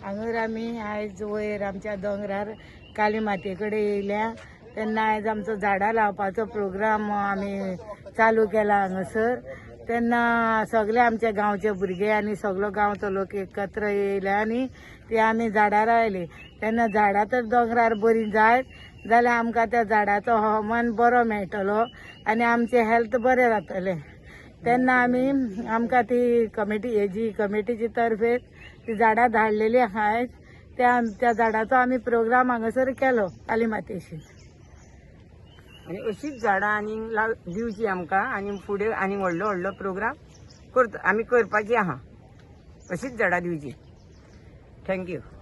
हांगर आमी आयज वयर आमच्या दोंगरार काली मातये कडेन येयल्या. तेन्ना आयज आमचो झाडां लावपाचो प्रोग्राम आमी चालू केला हांगासर. तेन्ना सगळे आमच्या गांवचे भुरगे आनी सगलो गांवचो लोक एकत्र येयले आनी ती आमी झाडां लायली. तेन्ना झाडां तर दोंगरार बरी जायत जाल्यार आमकां त्या झाडाचो हवामान बरो मेळटलो आनी आमचें हेल्थ बरें जातलें. तेन्ना आमी आमकां ती कमिटी हेजी कमिटीची तर्फे ती झाडां धाडलेली आहात. त्या त्या झाडाचो आमी प्रोग्राम हांगासर केलो काली मातेशी. आनी अशीच झाडां आनी दिवची आमकां आनी फुडें आनी व्हडलो व्हडलो प्रोग्राम करता आमी, करपाची आहा. अशीच झाडां दिवची. Thank you.